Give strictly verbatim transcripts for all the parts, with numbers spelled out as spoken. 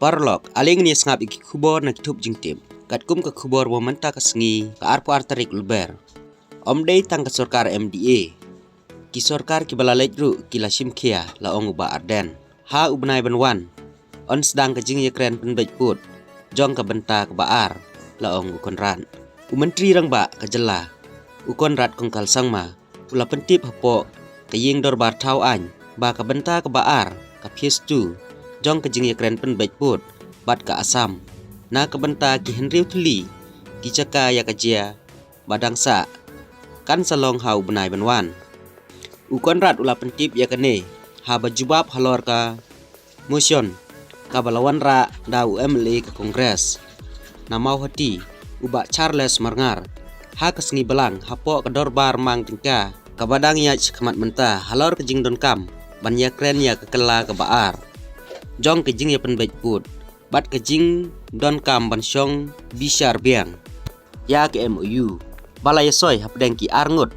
Paralok, ale ngin ïa sngap ïa ki khubor na ki thup jingtip. Katkum ka khubor ba mynta ka sngi, ka arphew ar tarik Lber. Ym dei tang ka sorkar M D A, ki sorkar kiba la leit ruh ki la shim khia, la ong u Bah Ardent. Ha u bnai ban wan, yn sdang ka jingïakren pynbeit pud jong ka bynta kaba ar, la ong u Conrad. U Myntri Rangbah ka jylla, u Conrad Kongkal Sangma, u la pyntip hapoh ka ïing dorbar thaw aiñ ba ka bynta kaba ar, ka phase two jong ka jingïakren pynbeit pud bad ka Assam na ka bynta ki hynriew tylli ki jaka ïa ka jia ba dang sah, kan sa long ha u bnai ban wan. U Conrad u la pyntip ïa kane haba jubab halor ka motion kaba la wanrah da u M L A ka Congress na Mawhati, u Bah Charles Marngar, ha ka sngi Balang hapoh ka dorbar mang tyngka kaba dang ïaid shakhmat mynta halor ka jingdonkam ban ïakren ïa ka kylla kaba ar jong ka jingïapynbeit pud bad ka jingdonkam ban shong bishar biang ïa ka M O U ba la ïasoi hapdeng ki arngut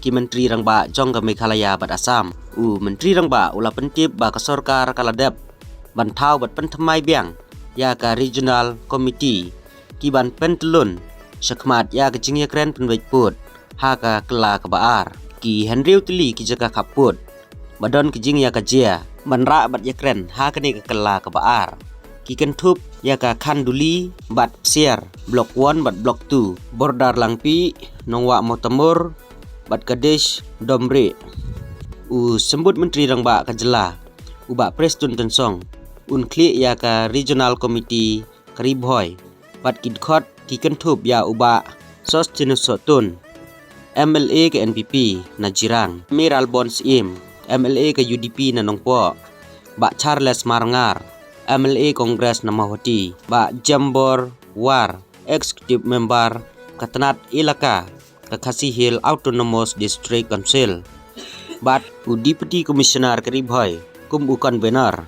ki Myntri Rangbah jong ka Meghalaya bad Assam. U Myntri Rangbah u la pyntip ba ka sorkar ka la dep ban thaw bad pynthymmai biang ïa ka Regional Committee kiban pyntlun shakhmat ïa ka jingïakren pynbeit pud ha ka kylla kaba ar. Ki hynriew tylli ki jaka khappud ba don ki jingïakajia ban rah bad ïakren ha kane ka kylla kaba ar, ki kynthup ïa ka Khanduli bad Psiar, Block one bad Block two, Border Langpih, Nongwah Mawtamur bad Kadesh Domrieh. U Symbud Myntri Rangbah ka jylla, u Bah Prestone Tynsong, un khlieh ïa ka Regional Committee ka Ri Bhoi bad ki dkhot ki kynthup ïa u Bah Sosthenes Sohtun, M L A ka N P P na Jirang, Mayralborn Syiem, M L A ka U D P na Nongpoh, Bah Charles Marngar, M L A Congress na Mawhati, Bah Jambor War, Executive Member ka tnat elaka ka Khasi Hills Autonomous District Council, bad u Deputy Commissioner ka Ri Bhoi kum u convener.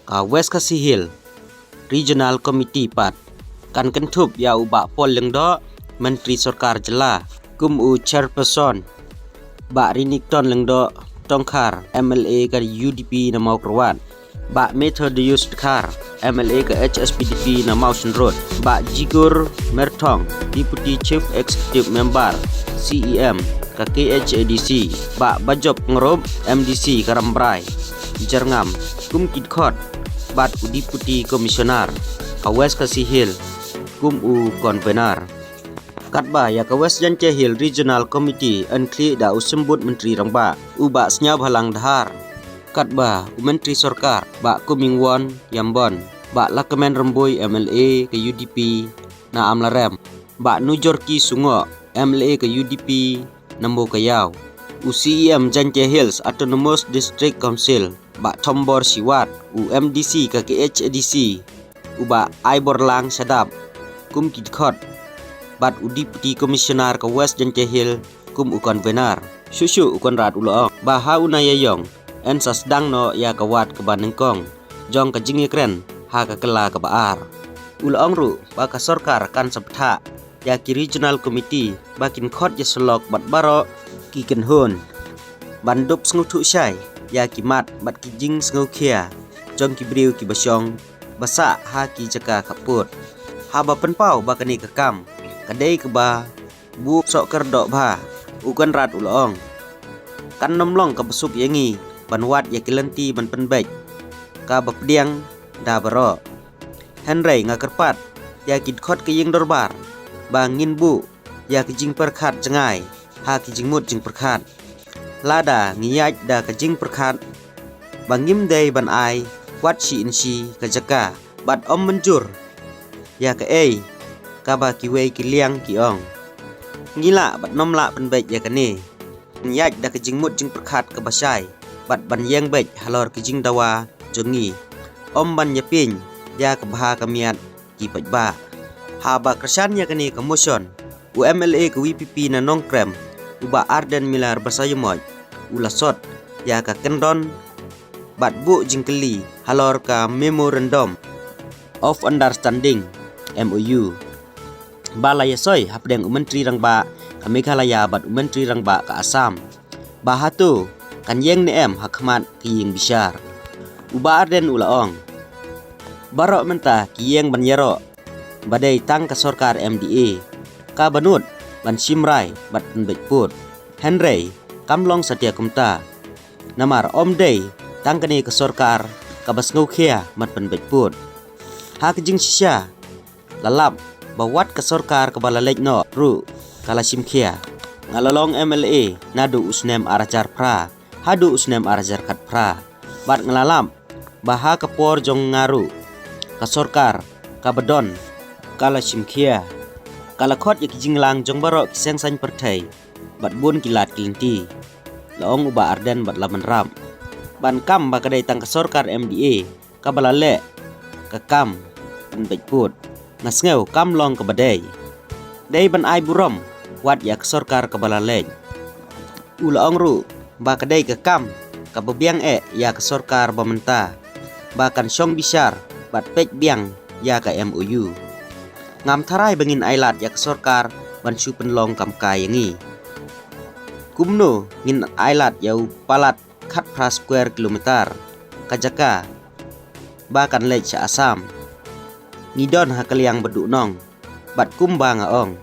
Ka West Khasi Hills Regional Committee pat kan kynthup ïa u Bah Paul Lyngdoh, Myntri Sorkar Jylla, kum u chairperson, Bah Renikton Lyngdoh Tongkhar, M L A ka U D P na Mawkyrwat, Bah Methodius Dkhar, M L A ka H S P D P na Mawshynrut, Bah Jigur Myrthong, Deputy Chief Executive Member, C E M ka K H A D C, Bah Bajop Pyngrope, M D C ka Rambrai Jyrngam kum ki dkhot, bad u Deputy Commissioner ka West Khasi Hills kum u convener. Katba ïa ka West Jaintia Hills Regional Committee yn khlieh da u Symbud Myntri Rangbah, u Bah Sniawbhalang Dhar, katba u Myntri Sorkar Bah Comingone Ymbon, Bah Lahkmen Rymbui, M L A ka U D P na Amlarem, Bah Nujorki Sungoh, M L A ka U D P na Mowkaiaw, u C E M Jaintia Hills Autonomous District Council, Bah Thombor Shiwat, u M D C ka K H A D C, u Bah Aiborlang Shadap kum ki dkhot, bad u Deputy Commissioner ka West Jaintia Hills kum u convener. Shuh shuh u Conrad u la ong ba ha u nai ïa ïong yn sa sdang noh ïa ka wad kaba nyngkong jong ka jingïakren ha ka kylla kaba ar. U la ong ruh ba ka sorkar kan sa bthah ïa ki Regional Committee ba kin khot ïa syllok bad baroh ki kynhun ban dup sngewthuh shai ïa ki mat bad ki jingsngewkhia jong ki briew kiba shong ba sah ha ki jaka khappud. Haba pynpaw ba kane ka kam ka dei kaba buh sohkyrdoh bha, u Conrad u la ong, kan nym long kaba suk ïa ngi ban wad ïa ki lynti ban pynbeit kaba pdiang da baroh. Hynrei nga kyrpad ïa ki dkhot ka ïing dorbar ba ngin buh ïa ki jingpyrkhat jngai ha ki jingmut jingpyrkhat. Lada ngi ïaid da ka jingpyrkhat ba ngim dei ban ai wat shi inshi ka jaka bad ym mynjur ïa kaei kaba kiwei ki liang ki ong, ngi lah bad nym lah pynbeit ïa kane. Ngi ïaid da ka jingmut jingpyrkhat kaba shai bad ban ïeng beit halor ki jingdawa jong ngi, ym ban ïapieng ïa ka bha ka miat ki paidbah. Haba kyrshan ïa kane ka motion, u M L A ka V P P na Nongkrem, u Bah Ardent Miller Basaiawmoit, u la sot ïa ka kyndon bad buh jingkylli halor ka Memorandum of Understanding, M O U, ba la ïasoi hapdeng u Myntri Rangbah ka Meghalaya bad u Myntri Rangbah ka Assam, ba hato kan ïeng ne em ha khmat ka ïing bishar. U Bah Ardent u la ong, Baroh mynta ki ïeng ban ïaroh ba dei tang ka sorkar M D A kaba nud ban shim rai bad pynbeit pud. Hynrei kam long satia kumta. Namar ym dei tang kane ka sorkar kaba sngewkhia ban pynbeit pud. Ha ka jingshisha, la lap ba wat ka sorkar kaba la leit noh ruh ka la shim khia. Nga la long M L A naduh u snem ar hajar phra haduh u snem ar hajar khatphra. Bad nga la lap ba ha ka por jong nga ruh, ka sorkar kaba don ka la shim khia. Ka la khot ïa ki jingïalang jong baroh ki seng saiñ pyrthei bad bun ki lad ki lynti, la ong u Bah Ardent bad la bynrap. Ban kam ba ka dei tang ka sorkar M D A kaba la leh ka kam pynbeit pud, nga sngew kam long kaba dei. Dei ban ai burom wat ïa ka sorkar kaba la leit. U la ong ruh ba ka dei ka kam kaba biang eh ïa ka sorkar ba mynta ba kan shong bishar bad peit biang ïa ka M O U. Ngam tharai ba ngin ailad ïa ka sorkar ban shu pynlong kam kai ïa ngi. Kumno ngin ailad ïa u palat khatphra square kilometer ka jaka ba kan leit sha Assam? Ngi don ha ka liang ba duhnong. Bad kumba nga ong,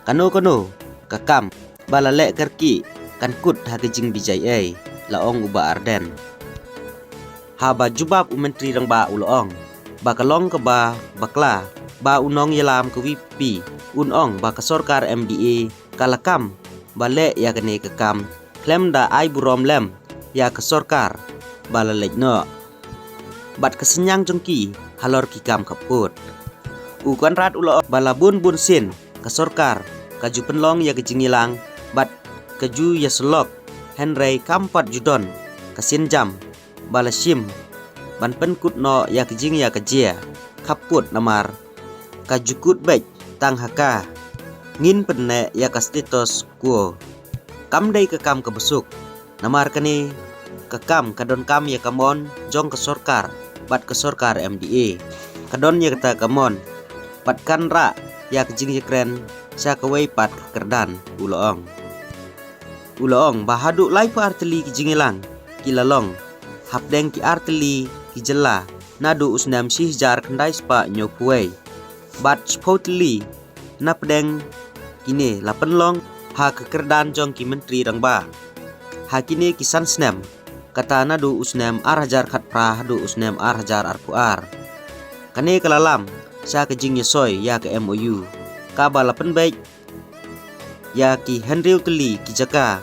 kano kano ka kam ba la leh kyrkieh kan kut ha ka jingbishar ei, la ong u Bah Ardent. Haba jubab u Myntri Rangbah u la ong ba ka long kaba bakla ba u nongïalam ka V P P un ong ba ka sorkar M D A ka la kam ba leh ïa kane ka kam khlem da ai burom lem ïa ka sorkar ba la leit noh bad ka synñiang jong ki halor ki kam khappud. U Conrad u la ong ba la bun bun sien ka sorkar ka ju pynlong ïa ka jingïalang bad ka ju ïasyllok, hynrei kam pat ju don ka sienjam ba la shim ban pynkut noh ïa ka jingïakajia khappud namar ka ju kut beit tang ha ka. Ngin pynneh ïa ka status quo. Kam dei ka kam kaba suk. Namar kane ka kam ka donkam ïa ka mon jong ka sorkar bad ka sorkar M D A. Ka don ïa kata ka mon bad kan rah ïa ka jingïakren sha kawei pat ka kyrdan, u la ong. U la ong ba haduh laiphew ar tylli ki jingïalang ki la long hapdeng ki ar tylli ki jylla naduh u snem shi hajar khyndai spah hynñiewphew wei. Bad shiphew tylli napdeng kine la pynlong ha ka kyrdan jong ki Myntri Rangbah ha kine ki san snem, kata naduh u snem ar hajar khatphra haduh u snem ar hajar arphew ar. Kane ka la lam sha ka jingïasoi ïa ka M O U kaba la pynbeit ïa ki hynriew tylli ki jaka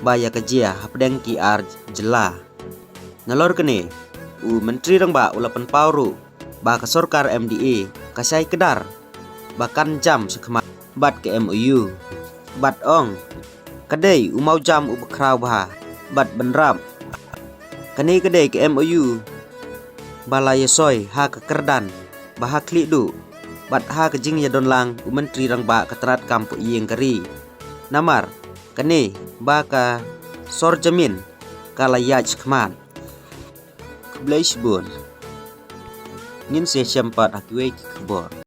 ba ïakajia hapdeng ki ar jylla. Nalor kane, u Myntri Rangbah u la pynpaw ruh ba ka sorkar M D A ka shai kdar ba kan jam shakhmat bad ka M O U. Bad ong, ka dei u mawjam uba khraw bha bad bynrap. Kane ka dei ka M O U ba la ïasoi ha ka kyrdan ba ha khlieh duh bad ha ka jingïadonlang u Myntri Rangbah ka tnat kam poh ïing ka ri. Namar kane ba ka sor jamin ka la ïaid shakhmat. Khublei shibun. Ngin sa ïashem pat ha kiwei ki khubor.